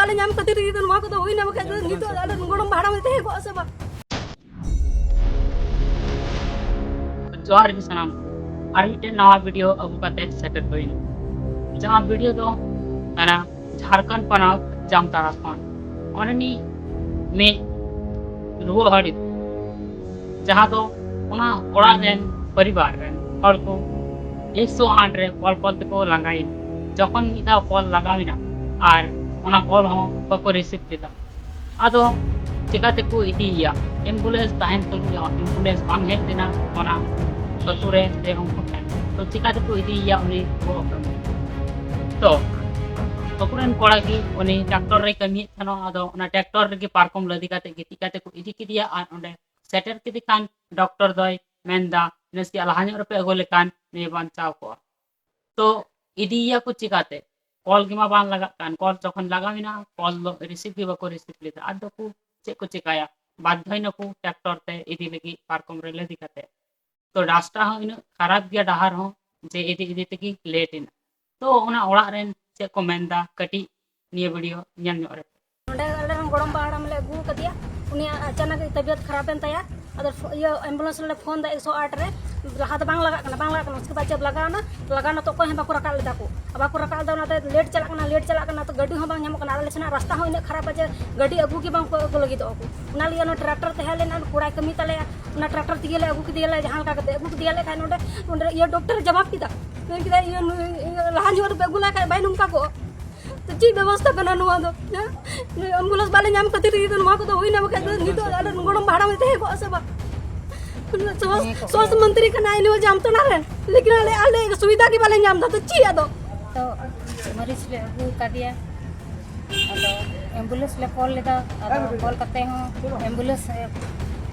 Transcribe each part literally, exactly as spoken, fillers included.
ᱵᱟᱞᱮ ᱧᱟᱢ ᱠᱷᱟᱹᱛᱤᱨ ᱜᱮ ᱱᱚᱣᱟ ᱠᱚᱫᱚ ᱦᱩᱭᱱᱟ, ᱵᱟᱠᱷᱟᱡ ᱫᱚ ᱱᱤᱛᱚᱜ ᱟᱞᱮ ᱜᱚᱲᱚᱢ ᱵᱟ ᱦᱟᱲᱟᱢ ᱛᱟᱦᱮᱸ ᱠᱚᱜᱼᱟ ᱥᱮ ᱵᱟᱝ? ᱡᱚᱦᱟᱨ ᱜᱮ ᱥᱟᱱᱟᱢ ᱠᱚ᱾ ᱟᱨ ᱢᱤᱫᱴᱮᱱ ᱱᱟᱣᱟ ᱵᱷᱤᱰᱤᱭᱳ ᱟᱹᱜᱩ ᱠᱟᱛᱮ ᱥᱮᱴᱮᱨ ᱦᱩᱭᱱᱟ᱾ ᱡᱟᱦᱟᱸ ᱵᱷᱤᱰᱤᱭᱳ ᱫᱚ ᱠᱟᱱᱟ ᱡᱷᱟᱲᱠᱷᱚᱸᱰ ᱯᱚᱱᱚᱛ ᱡᱟᱢᱛᱟᱲᱟ ᱠᱷᱚᱱ᱾ ᱚᱱᱮ ᱢᱤᱫ ᱨᱩᱣᱟᱹ ᱦᱚᱲ ᱡᱟᱦᱟᱸ ᱫᱚ ᱚᱱᱟ ᱚᱲᱟᱜ ᱨᱮᱱ ᱯᱚᱨᱤᱵᱟᱨ ᱨᱮᱱ ᱦᱚᱲ ᱠᱚ ᱮᱠᱥᱚ ᱟᱴ ᱨᱮ ᱠᱚᱞ ᱠᱚᱞ ᱛᱮᱠᱚ ᱞᱟᱸᱜᱟᱭᱮᱱᱟ᱾ ᱡᱚᱠᱷᱚᱱ ᱢᱤᱫ ᱫᱷᱟᱣ ᱠᱚᱞ ᱞᱟᱜᱟᱣ ᱮᱱᱟ ᱟᱨ ᱚᱱᱟ ᱠᱚᱞ ᱦᱚᱸ ᱵᱟᱠᱚ ᱨᱤᱥᱤᱵᱷ ᱞᱮᱫᱟ, ᱟᱫᱚ ᱪᱤᱠᱟᱹ ᱛᱮᱠᱚ ᱤᱫᱤᱭᱮᱭᱟ? ᱮᱢᱵᱩᱞᱮᱱᱥ ᱛᱟᱦᱮᱱ ᱛᱩᱞᱩᱡ ᱦᱚᱸ ᱮᱢᱵᱩᱞᱮᱱᱥ ᱵᱟᱝ ᱦᱮᱡ ᱞᱮᱱᱟ ᱚᱱᱟ ᱟᱹᱛᱩ ᱨᱮ ᱥᱮ ᱩᱱᱠᱩ ᱴᱷᱮᱱ᱾ ᱛᱚ ᱪᱤᱠᱟᱹ ᱛᱮᱠᱚ ᱤᱫᱤᱭᱮᱭᱟ ᱩᱱᱤ ᱨᱩᱣᱟᱹ ᱦᱚᱲ? ᱛᱚ ᱟᱠᱚᱨᱮᱱ ᱠᱚᱲᱟ ᱜᱮ ᱩᱱᱤ ᱴᱨᱟᱠᱴᱚᱨ ᱨᱮᱭ ᱠᱟᱹᱢᱤᱭᱮᱫ ᱛᱟᱦᱮᱱᱟ, ᱟᱫᱚ ᱚᱱᱟ ᱴᱨᱟᱠᱴᱚᱨ ᱨᱮᱜᱮ ᱯᱟᱨᱠᱚᱢ ᱞᱟᱫᱮ ᱠᱟᱛᱮ ᱜᱤᱛᱤᱡ ᱠᱟᱛᱮ ᱠᱚ ᱤᱫᱤ ᱠᱮᱫᱮᱭᱟ ᱟᱨ ᱚᱸᱰᱮ ᱥᱮᱴᱮᱨ ᱠᱮᱫᱮ ᱠᱷᱟᱱ ᱰᱚᱠᱴᱚᱨ ᱫᱚᱭ ᱢᱮᱱᱫᱟ, "ᱱᱟᱥᱮᱭᱟᱜ ᱞᱟᱦᱟ ᱧᱚᱜ ᱨᱮᱯᱮ ᱟᱹᱜᱩ ᱞᱮᱠᱷᱟᱱ ᱱᱩᱭ ᱵᱟᱧᱪᱟᱣ ᱠᱚᱜᱼᱟ᱾" ᱛᱚ ᱤᱫᱤᱭᱮᱭᱟᱠᱚ ᱪᱤᱠᱟᱛᱮ? ᱠᱚᱞ ᱜᱮᱢᱟ ᱵᱟᱝ ᱞᱟᱜᱟᱜ ᱠᱟᱱ᱾ ᱠᱚᱞ ᱡᱚᱠᱷᱚᱱ ᱞᱟᱜᱟᱣ ᱮᱱᱟ, ᱠᱚᱞ ᱫᱚ ᱨᱤᱥᱤᱵᱷ ᱜᱮ ᱵᱟᱠᱚ ᱨᱤᱥᱤᱵᱷ ᱞᱮᱫᱟ᱾ ᱟᱫᱚ ᱠᱚ ᱪᱮᱫ ᱠᱚ ᱪᱮᱠᱟᱭᱟ? ᱵᱟᱫᱽᱫᱷᱚᱭ ᱱᱟᱠᱚ ᱴᱨᱟᱠᱴᱚᱨ ᱛᱮ ᱤᱫᱤ ᱞᱟᱹᱜᱤᱫ ᱯᱟᱨᱠᱚᱢ ᱨᱮ ᱞᱟᱫᱮ ᱠᱟᱛᱮ᱾ ᱛᱚ ᱨᱟᱥᱛᱟ ᱦᱚᱸ ᱩᱱᱟᱹᱜ ᱠᱷᱟᱨᱟᱯ ᱜᱮᱭᱟ, ᱰᱟᱦᱟᱨ ᱦᱚᱸ, ᱡᱮ ᱤᱫᱤ ᱤᱫᱤ ᱛᱮᱜᱮ ᱞᱮᱴ ᱮᱱᱟ᱾ ᱛᱚ ᱚᱱᱟ ᱚᱲᱟᱜ ᱨᱮᱱ ᱪᱮᱫ ᱠᱚ ᱢᱮᱱᱫᱟ, ᱠᱟᱹᱴᱤᱡ ᱱᱤᱭᱟᱹ ᱵᱷᱤᱰᱤᱭᱳ ᱧᱮᱞ ᱧᱚᱜ ᱨᱮ᱾ ᱱᱚᱰᱮ ᱟᱞᱮ ᱨᱮᱱ ᱜᱚᱲᱚᱢ ᱵᱟ ᱦᱟᱲᱟᱢ ᱞᱮ ᱟᱹᱜᱩ ᱟᱠᱟᱫᱮᱭᱟ᱾ ᱩᱱᱤᱭᱟᱜ ᱟᱪᱟᱱᱟᱠ ᱜᱮ ᱛᱟᱵᱤᱭᱚᱛ ᱠᱷᱟᱨᱟᱯ ᱮᱱ ᱛᱟᱭᱟ᱾ ᱟᱫᱚ ᱯᱷᱚ-, ᱤᱭᱟᱹ ᱮᱢᱵᱩᱞᱮᱱᱥ ᱨᱮᱞᱮ ᱯᱷᱳᱱ ᱫᱟ ᱮᱠᱥᱚ ᱟᱴ ᱨᱮ, ᱞᱟᱦᱟ ᱫᱚ ᱵᱟᱝ ᱞᱟᱜᱟᱜ ᱠᱟᱱᱟ, ᱵᱟᱝ ᱞᱟᱜᱟᱜ ᱠᱟᱱᱟ᱾ ᱩᱥᱠᱮ ᱵᱟᱫ ᱡᱟᱵ ᱞᱟᱜᱟᱣ ᱮᱱᱟ, ᱞᱟᱜᱟᱣ ᱮᱱᱟ ᱛᱚ ᱚᱠᱚᱭ ᱦᱚᱸ ᱵᱟᱠᱚ ᱨᱟᱠᱟᱵ ᱞᱮᱫᱟ ᱠᱚ᱾ ᱟᱨ ᱵᱟᱠᱚ ᱨᱟᱠᱟᱵ ᱞᱮᱫᱟ, ᱚᱱᱟᱛᱮ ᱞᱮᱴ ᱪᱟᱞᱟᱜ ᱠᱟᱱᱟ, ᱞᱮᱴ ᱪᱟᱞᱟᱜ ᱠᱟᱱᱟ, ᱛᱚ ᱜᱟᱹᱰᱤ ᱦᱚᱸ ᱵᱟᱝ ᱧᱟᱢᱚᱜ ᱠᱟᱱᱟ᱾ ᱟᱞᱮ ᱥᱮᱱᱟᱜ ᱨᱟᱥᱛᱟ ᱦᱚᱸ ᱩᱱᱟᱹᱜ ᱠᱷᱟᱨᱟᱯᱟ ᱡᱮ ᱜᱟᱹᱰᱤ ᱟᱹᱜᱩ ᱜᱮ ᱵᱟᱝ ᱠᱚ ᱟᱹᱜᱩ ᱞᱟᱹᱜᱤᱫᱚᱜᱼᱟ ᱠᱚ᱾ ᱚᱱᱟ ᱞᱟᱹᱜᱤᱫ ᱚᱱᱟ ᱴᱨᱟᱠᱴᱚᱨ ᱛᱟᱦᱮᱸ ᱞᱮᱱᱟ, ᱠᱚᱲᱟᱭ ᱠᱟᱹᱢᱤ ᱛᱟᱞᱮᱭᱟ, ᱚᱱᱟ ᱴᱨᱟᱠᱴᱚᱨ ᱛᱮᱜᱮ ᱞᱮ ᱟᱹᱜᱩ ᱠᱮᱫᱮᱭᱟᱞᱮ ᱡᱟᱦᱟᱸ ᱞᱮᱠᱟ ᱠᱟᱛᱮ᱾ ᱟᱹᱜᱩ ᱠᱮᱫᱮᱭᱟᱞᱮ ᱠᱷᱟᱱ ᱱᱚᱰᱮ, ᱱᱚᱰᱮ ᱤᱭᱟᱹ ᱰᱚᱠᱴᱚᱨ ᱡᱟᱵᱟᱵ ᱠᱮᱫᱟ, ᱢᱮᱱ ᱠᱮᱫᱟ, "ᱤᱭᱟᱹ, ᱱᱩᱭ, ᱤᱭᱟᱹ, ᱞᱟᱦᱟ ᱧᱚᱜ ᱨᱮᱯᱮ ᱟᱹᱜᱩ ᱞᱮᱠᱷᱟᱡ ᱵᱟᱭ ᱱᱚᱝᱠᱟ ᱠᱚᱜᱼᱟ᱾" ᱛᱚ ᱪᱮᱫ ᱵᱮᱵᱚᱥᱛᱟ ᱠᱟᱱᱟ ᱱᱚᱣᱟ ᱫᱚ? ᱦᱮᱸ? ᱱᱩᱭ ᱮᱢᱵᱩᱞᱮᱱᱥ ᱵᱟᱞᱮ ᱧᱟᱢ ᱠᱷᱟᱹᱛᱤᱨ ᱛᱮᱜᱮ ᱛᱚ ᱱᱚᱣᱟ ᱠᱚᱫᱚ ᱦᱩᱭᱱᱟ, ᱵᱟᱠᱷᱟᱡ ᱫᱚ ᱱᱤᱛᱚᱜ ᱟᱞᱮ ᱜᱚᱲᱚᱢ ᱵᱟ ᱦᱟᱲᱟᱢ ᱛᱟᱦᱮᱸ ᱠᱚᱜᱼᱟ ᱥᱮ ᱵᱟᱝ? ᱥᱚᱥ-, ᱦᱮᱸ, ᱠᱚᱜ ᱥᱚᱥ ᱜᱮᱭᱟ᱾ ᱢᱚᱱᱛᱨᱤ ᱠᱟᱱᱟᱭ ᱱᱩᱭ ᱡᱟᱢᱛᱟᱲᱟ ᱨᱮᱱ, ᱞᱮᱠᱤᱱ ᱟᱞᱮ, ᱟᱞᱮ ᱥᱩᱵᱤᱫᱷᱟ ᱜᱮ ᱵᱟᱞᱮ ᱧᱟᱢ ᱮᱫᱟ, ᱛᱚ ᱪᱮᱫ ᱟᱫᱚ? ᱛᱚ ᱢᱟᱹᱨᱤᱪ ᱞᱮ ᱟᱹᱜᱩ ᱟᱠᱟᱫᱮᱭᱟ, ᱟᱫᱚ ᱮᱢᱵᱩᱞᱮᱱᱥ ᱞᱮ ᱠᱚᱞ ᱞᱮᱫᱟ, ᱟᱫᱚ ᱠᱚᱞ ᱠᱟᱛᱮ ᱦᱚᱸ ᱮᱢᱵᱩᱞᱮᱱᱥ, ᱮ,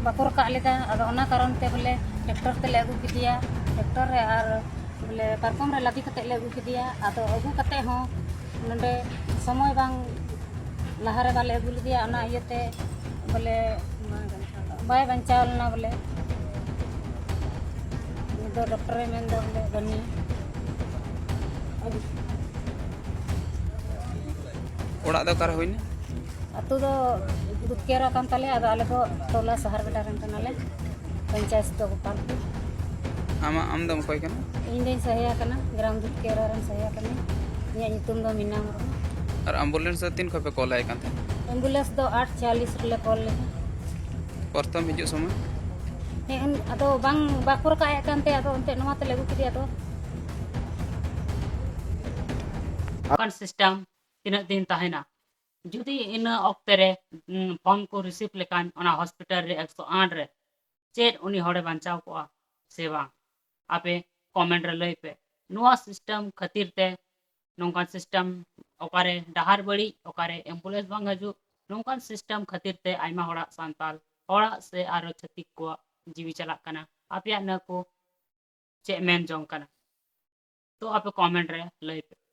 ᱵᱟᱠᱚ ᱨᱟᱠᱟᱵ ᱞᱮᱫᱟ᱾ ᱟᱫᱚ ᱚᱱᱟ ᱠᱟᱨᱚᱱ ᱛᱮ ᱵᱚᱞᱮ ᱴᱨᱟᱠᱴᱚᱨ ᱛᱮᱞᱮ ᱟᱹᱜᱩ ᱠᱮᱫᱮᱭᱟ, ᱴᱨᱟᱠᱴᱚᱨ ᱨᱮ, ᱟᱨ ᱵᱚᱞᱮ ᱯᱟᱨᱠᱚᱢ ᱨᱮ ᱞᱟᱫᱮ ᱠᱟᱛᱮ ᱞᱮ ᱟᱹᱜᱩ ᱠᱮᱫᱮᱭᱟ᱾ ᱟᱫᱚ ᱟᱹᱜᱩ ᱠᱟᱛᱮ ᱦᱚᱸ ᱱᱚᱰᱮ ᱥᱚᱢᱚᱭ ᱵᱟᱝ, ᱞᱟᱦᱟ ᱨᱮ ᱵᱟᱞᱮ ᱟᱹᱜᱩ ᱞᱮᱫᱮᱭᱟ, ᱚᱱᱟ ᱤᱭᱟᱹᱛᱮ ᱵᱚᱞᱮ ᱵᱟᱭ ᱵᱟᱧᱪᱟᱣ ᱞᱮᱱᱟ ᱵᱚᱞᱮ᱾ ᱩᱱᱤ ᱫᱚ ᱰᱚᱠᱴᱚᱨᱮ ᱢᱮᱱᱫᱟ ᱵᱚᱞᱮ ᱵᱟᱹᱱᱩᱭᱟ᱾ ᱚᱲᱟᱜ ᱫᱚ ᱚᱠᱟᱨᱮ ᱦᱩᱭᱱᱟ? ᱟᱹᱛᱩ ᱫᱚ ᱫᱩᱫᱽᱠᱮᱨᱟ ᱠᱟᱱ ᱛᱟᱞᱮᱭᱟ, ᱟᱫᱚ ᱟᱞᱮ ᱫᱚ ᱴᱚᱞᱟ ᱥᱟᱦᱟᱨ ᱵᱮᱰᱟ ᱨᱮᱱ ᱠᱟᱱᱟᱞᱮ᱾ ᱯᱚᱧᱪᱟᱭᱮᱛ ᱫᱚ ᱜᱳᱯᱟᱞᱯᱩᱨ᱾ ᱟᱢᱟᱜ ᱟᱢ ᱫᱚᱢ ᱚᱠᱚᱭ ᱠᱟᱱᱟ? ᱤᱧ ᱫᱚᱧ ᱥᱟᱦᱮᱭᱟ ᱠᱟᱱᱟ, ᱜᱨᱟᱢ ᱫᱩᱫᱽᱠᱮᱨᱟ ᱨᱮᱱ ᱥᱟᱦᱮᱭᱟ ᱠᱟᱹᱱᱟᱹᱧ᱾ ᱤᱧᱟᱹᱜ ᱧᱩᱛᱩᱢ ᱫᱚ ᱢᱤᱱᱟ ᱢᱩᱨᱢᱩ᱾ ᱟᱨ ᱮᱢᱵᱩᱞᱮᱱᱥ ᱫᱚ ᱛᱤᱱ ᱠᱷᱚᱱ ᱯᱮ ᱠᱚᱞ ᱟᱭ ᱠᱟᱱ ᱛᱟᱦᱮᱸᱫ? ᱮᱢᱵᱩᱞᱮᱱᱥ ᱫᱚ ᱟᱴ ᱪᱟᱞᱤᱥ ᱨᱮᱞᱮ ᱠᱚᱞ ᱞᱮᱫᱟ᱾ ᱯᱨᱚᱛᱷᱚᱢ ᱦᱤᱡᱩᱜ ᱥᱚᱢᱚᱭ? ᱦᱮᱸ, ᱩᱱ- ᱟᱫᱚ ᱵᱟᱝ ᱵᱟᱠᱚ ᱨᱟᱠᱟᱵ ᱮᱫ ᱠᱟᱱ ᱛᱮ, ᱟᱫᱚ ᱚᱱᱛᱮ ᱱᱚᱣᱟ ᱛᱮᱞᱮ ᱟᱹᱜᱩ ᱠᱮᱫᱮᱭᱟ᱾ ᱟᱫᱚ ᱚᱱᱠᱟᱱ ᱥᱤᱥᱴᱮᱢ ᱛᱤᱱᱟᱹᱜ ᱫᱤᱱ ᱛᱟᱦᱮᱱᱟ? ᱡᱩᱫᱤ ᱤᱱᱟᱹ ᱚᱠᱛᱮ ᱨᱮ ᱯᱷᱳᱱ ᱠᱚ ᱨᱤᱥᱤᱵᱷ ᱞᱮᱠᱷᱟᱱ ᱚᱱᱟ ᱦᱚᱥᱯᱤᱴᱟᱞ ᱨᱮ ᱮᱠᱥᱚ ᱟᱴ ᱨᱮ, ᱪᱮᱫ ᱩᱱᱤ ᱦᱚᱲᱮ ᱵᱟᱧᱪᱟᱣ ᱠᱚᱜᱼᱟ ᱥᱮ ᱵᱟᱝ? ᱟᱯᱮ ᱠᱚᱢᱮᱱᱴ ᱨᱮ ᱞᱟᱹᱭ ᱯᱮ᱾ ᱱᱚᱣᱟ ᱥᱤᱥᱴᱮᱢ ᱠᱷᱟᱹᱛᱤᱨ ᱛᱮ, ᱱᱚᱝᱠᱟᱱ ᱥᱤᱥᱴᱮᱢ, ᱚᱠᱟᱨᱮ ᱰᱟᱦᱟᱨ ᱵᱟᱹᱲᱤᱡ, ᱚᱠᱟᱨᱮ ᱮᱢᱵᱩᱞᱮᱱᱥ ᱵᱟᱝ ᱦᱤᱡᱩᱜ, ᱱᱚᱝᱠᱟᱱ ᱥᱤᱥᱴᱮᱢ ᱠᱷᱟᱹᱛᱤᱨ ᱛᱮ ᱟᱭᱢᱟ ᱦᱚᱲᱟᱜ ᱥᱟᱱᱛᱟᱲ ᱦᱚᱲᱟᱜ ᱥᱮ ᱟᱨᱚ ᱪᱷᱟᱹᱛᱤᱠ ᱠᱚᱣᱟᱜ ᱡᱤᱣᱤ ᱪᱟᱞᱟᱜ ᱠᱟᱱᱟ᱾ ᱟᱯᱮᱭᱟᱜ ᱱᱚᱣᱟ ᱠᱚ ᱪᱮᱫ ᱢᱮᱱ ᱡᱚᱝ ᱠᱟᱱᱟ? ᱛᱚ ᱟᱯᱮ ᱠᱚᱢᱮᱱᱴ ᱨᱮ ᱞᱟᱹᱭ ᱯᱮ᱾